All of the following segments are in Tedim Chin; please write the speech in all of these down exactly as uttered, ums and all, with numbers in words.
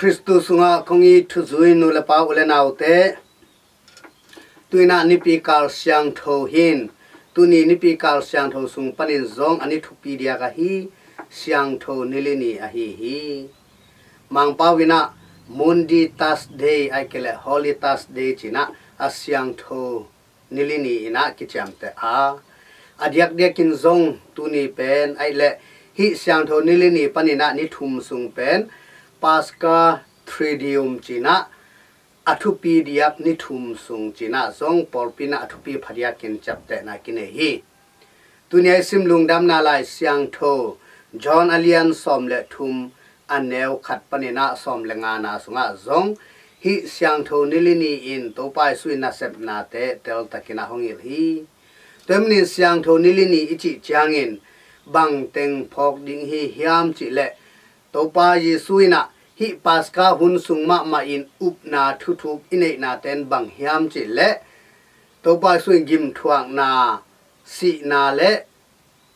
Khristu sungah kong it thuzui nu le pa, u le naute, tuinah nipi kal siangtho hin, tuni nipi kal siangtho sung panin zong a ni thupi diak ahi siangtho nili ni ahi hi. Mangpau inah Maundy Thursday, ahih kei leh Holy Thursday cinah a siangtho nili ni inah kiciamteh a, a diakdiakin zong tuni pen ahih leh hih siangtho nili ni paninah ni thum sung pen Paska Triduum cinah a thupi diak ni thum sung cinah zong pawlpi inah a thupi phadiakin ciaptehna kinei hi. Tuni a i sim lungdamna lai siangtho John a lian sawm le thum, a neu khat paninah sawm le ngana sungah zong hih siangtho nili ni in Topa Jesu in nasepnate teltakinah hong hilh hi. Tua ahih manin siangtho nili ni i cih ciangin bangteng phawk ding hi hiam cih leh, Topa Jesu inah hih Paska hun sung mahmah in upna thuthuk i neihnaten bang hiam cih leh, Topa Jesu in gimthuakna, sihna le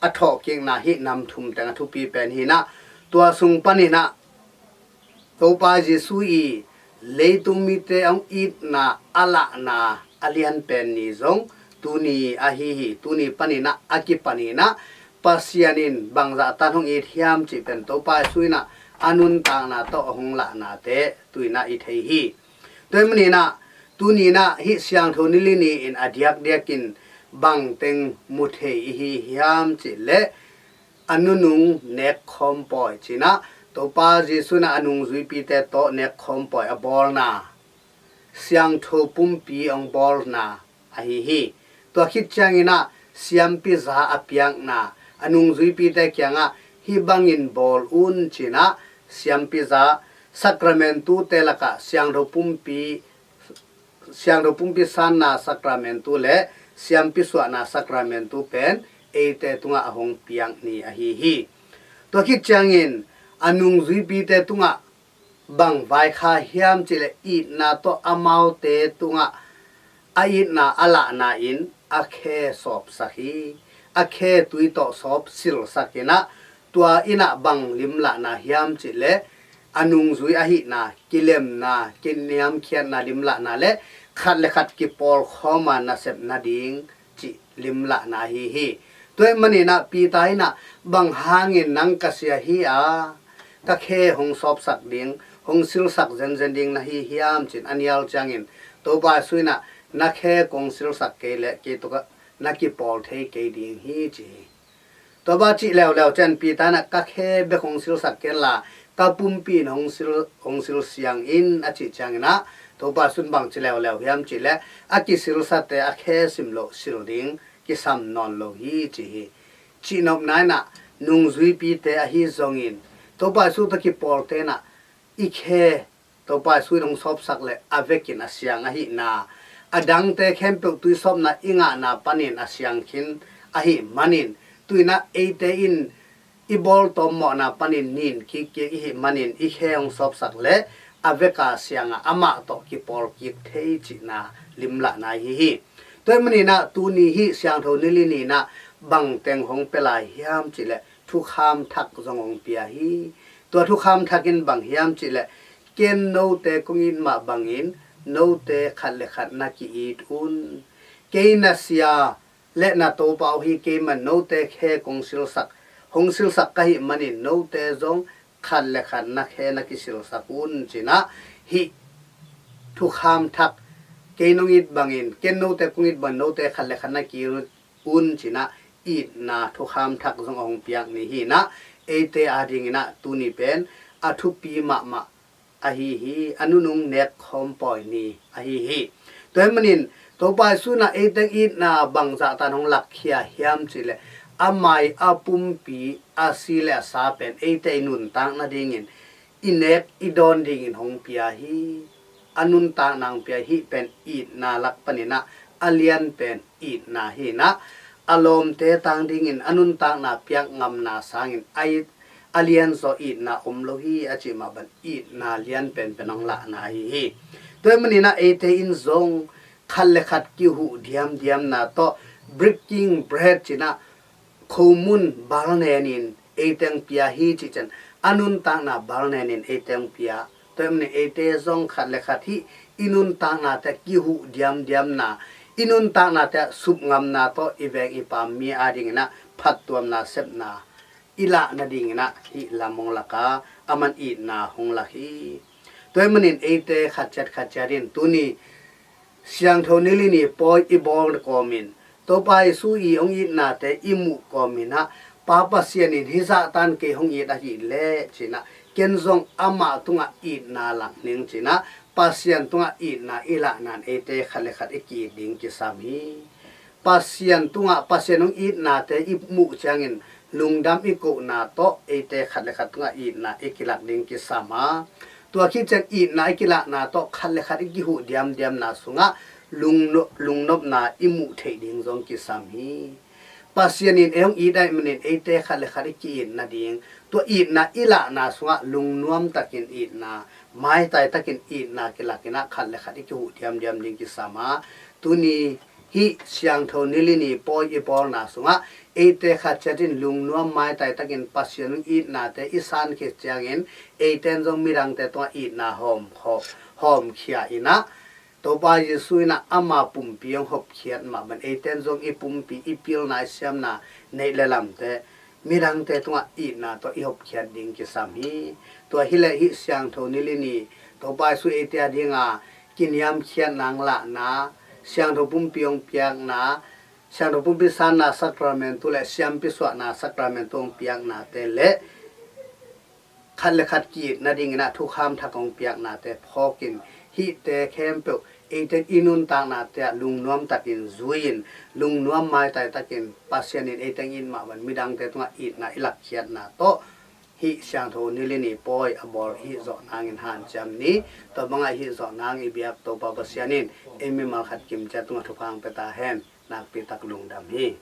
a thawhkikna, hih nam thum teng a thupi pen hinah, tua sung paninah Topa Jesu i leitung mite a hong itna a lahna a lian pen ni zong tuni ahi hi. Tuni paninah a kipaninah Pasian in bangzah tan hong it hiam cih pen Topa Jesu inah a nuntakna tawh a hong lahnate tuinah i thei hi. Tua ahih maninah tuninah hih siangtho nili ni in a diakdiakin bangteng mu thei i hi hiam cih leh, a nunung nekkhawm pawi cinah Topa Jesu inah a nungzuipite tawh nekkhawm pawi a bawlna, siangtho pumpi a hong bawlna ahi hi. Tua khit cianginah siampiza a piakna, a nungzuipite kiangah hih bangin bawl un cinah siampiza, sakramentute lakah siangtho pumpi, siangtho pumpi sanna sakramentu le siampi suahna sakramentu pen eite tungah a hong piak ni ahi hi. Tua khit ciangin a nungzuipite tungah bang vaikha hiam cih leh, itna tawh amaute tungah a itna a lahna in a khe sawpsak hi. A khe tui tawh sawp silsak inah, tua inah bang limlahna hiam cih leh, a nungzui ahihna, kilemna, kiniamkhiatna limlahna le khat le khat kipawlkhawm a nasep nading cih limlahna ahi hi. Tua ahih maninah Peter inah, "Bang hangin nang ka sia hi a, ka khe hong sawpsak ding, hong silsak zenzen ding na hi hiam?" ci-in a nial ciangin Topa Jesu inah, "Na khe kong silsak kei leh kei tawh na kipawl thei kei ding hi," ci hi. Tua bang cih leuleu ciang Peter inah, "Ka khe bek hong silsak kenla, ka pumpi in hong sil, hong silsiang in," a cih cianginah Topa Jesu in bang ci leuleu hiam cih leh, "A kisilsate a khe sim loh sil ding kisam nawn lo hi," ci hi. Cihnopna inah nungzuipite ahi zongin Topa Jesu tawh kipawlte inah i khe Topa Jesu in hong sawpsak leh a vekin a siang ahihna, a dangte khempeuh tuisawpna i ngahna panin a siang khin ahih manin, tuinah eite in i bawltawm mawhna panin nin kikkik i hih manin i khe hong sawpsak leh a veka siangah amah tawh kipawlkik thei cihna limlahna ahi hi. Tua ahih maninah tuni hih siangtho nili ni inah bangteng hong pia lai hiam cih leh, thukham thak zong hong pia hi. Tua thukham thak in bang hiam cih leh, "Ken note kong it mah bangin note khat le khat na ki-it un. Kei na sia le na Topa uh hi kei man, note khe kong silsak, hong silsak ka hih manin note zong khat le khat na khe na kisilsak un," cinah hih thukham thak, "Kei nong it bangin, ken note kong it bangin note khat le khat na ki-it un," cinah itna thukham thak zong a hong piak ni hi inah, eite adinginah tuni pen a thupi mahmah ahi hi. A nunung nekkhawm pawi ni ahi hi. Tua ahih manin Topa Jesu inah eite itna bangzah tan hong lakkhia hiam cih leh, amah i a pumpi, a si le a sa pen eite i nuntak nadingin, i nek i dawn dingin hong pia hi. A nuntakna hong pia hi. Hih pen itna lak paninah a lian pen itna hi inah, a lawmte tang dingin a nuntakna piak ngamna sangin a it, a lianzaw itna om lo hi, a cih mah bang itna lian penpen hong lahna ahi hi. Tua ahih maninah eite in zong khat le khat kihuh diamdiamna tawh, breaking bread cinah, khomun balnenin eite hong pia hi cih ciang, a nuntakna balnenin eite hong pia Tua ahih manin eite zong khat le khat hih i nuntaknate kihuh diamdiamna, i nuntaknate supngamna tawh i veng i pam mi adingin ah phattuamna sepna i lah nadingin ah hih lam hong lak a, aman itna hong lak hi. Tua ahih manin eite khat ciat khat ciat in tuni Siangtho Nilini pawi i bawl kawmin Topa Jesu i hong itnate i muh kawmin ah, Pa Pasian in hih zahtan kei hong it ahih leh ci-in ah, ken zong amah tungah itna lak ning ci-in ah, Pasian tungah itna i lahna in eite khat le khat i ki-it ding kisam hi. Pasian tungah Pasian hong itnate i muh ciangin lungdam i kohna tawh eite khat le khat tungah itna i kilak ding kisam a, tua khit ciang itna i kilakna tawh khat le khat i kihuh diamdiamna sungah lungno-, lungnopna i muh theih ding zong kisam hi. Pasian in ei hong it ahih manin eite khat le khat i ki-it nading, tua itna i lahna sungah lungnuam takin itna, maitai takin itna kilakin ah khat le khat i kihuh diamdiam ding kisam a, tuni hih Siangtho Nilini pawi i bawlna sungah eite khat ciat in lungnuam maitai takin Pasian hong itnate i san khit ciangin, eite in zong midangte tungah itna hawm, hawm, hawmkhia in ah, Topa Jesu in ah ama pumpi hong hopkhiat mah bangin eite in zong i pumpi, i pilna, i siamna, neih le lamte midangte tungah itna tawh i hopkhiat ding kisam hi. Tua hi leh hih Siangtho Nilini Topa Jesu eite adinga kiniamkhiatna hong lahna, Siangtho Pumpi hong piakna, Siangtho Pumpi sanna sakramentu le siampi suahna sakramentu hong piaknate le khat le khat ki-it nadingin ah thukham thak hong piaknate phawkin, hihte khempeuh eite in i nuntaknate ah lungnuam takin zui-in, lungnuam maitai takin Pasian in eite hong it mah bangin midangte tungah itna i lakkhiatna tawh hih Siangtho Nilini pawi a bawl hih zawh nangin hanciam ni. Tua bangah hih zawh nang i biak Topa Pasian in ei mimal khat kimciat tungah thupha hong pia ta hen. Nakpi tak lungdam hi.